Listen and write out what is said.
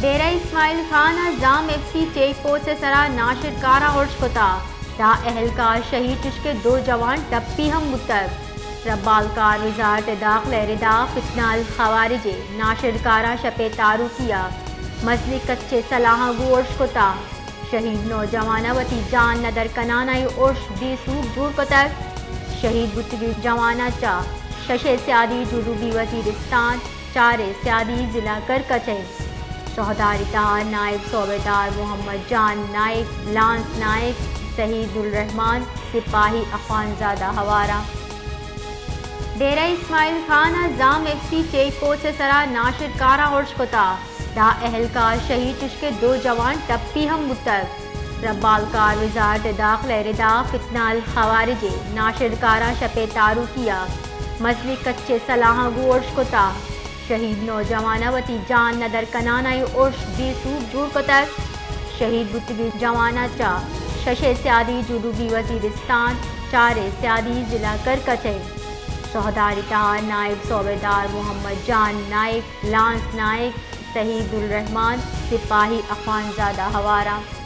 ڈیرہ اسماعیل خان ءَ زام F C check post ءِ سرا ناشرکاراں ارش کتگ۔ دہ اہلکار شہید، چشکہ دو جوان ٹپی ہم بوتگ۔ ربالکار وزارت داخلہ ءِ ردا فتنہ الخوارج ءِ ناشرکاراں شپ ءِ تاروکی ءَ مزنیں کچ ءِ سلاہاں گوں ارش کتگ۔ شہید نوجوان ءَ وتی جان ندر کنان ءَ اے ارش بے سوب جوڑ کتگ۔ شہید بوتگیں جواناں چہ شش ءِ سیادی جنوبی وزیرستان، چار ءِ سیادی ضلع کرکچ اِنت۔ شہداء ءِ تہا نائب صوبیدار محمد جان نائک، لانس نائک، شہید الرحمان، سپاہی اخوانزادہ ہوار اَنت۔ ڈیرہ اسماعیل خان ءَ زام ایف سی چیک پوسٹ ءِ سرا ناشرکاراں ارش کتگ۔ دہ اہلکار شہید، چشکہ دو جوان ٹپی ہم بوتگ۔ ربالکار وزارت داخلہ ءِ ردا فتنہ الخوارج ءِ ناشرکاراں شپ ءِ تاروکی ءَ مزنیں کچ ءِ سلاہاں گوں ارش کتگ۔ شہید نوجوان ءَ وتی جان ندر کنان ءَ اے ارش بے سوب جوڑ کتگ۔ شہید بوتگیں جواناں چہ شش ءِ سیادی جنوبی وزیرستان، چار ءِ سیادی ضلع کرکچ اِنت۔ شہداء ءِ تہا نائب صوبیدار محمد جان نائک، لانس نائک، شہید الرحمان، سپاہی اخوانزادہ ہوار اَنت۔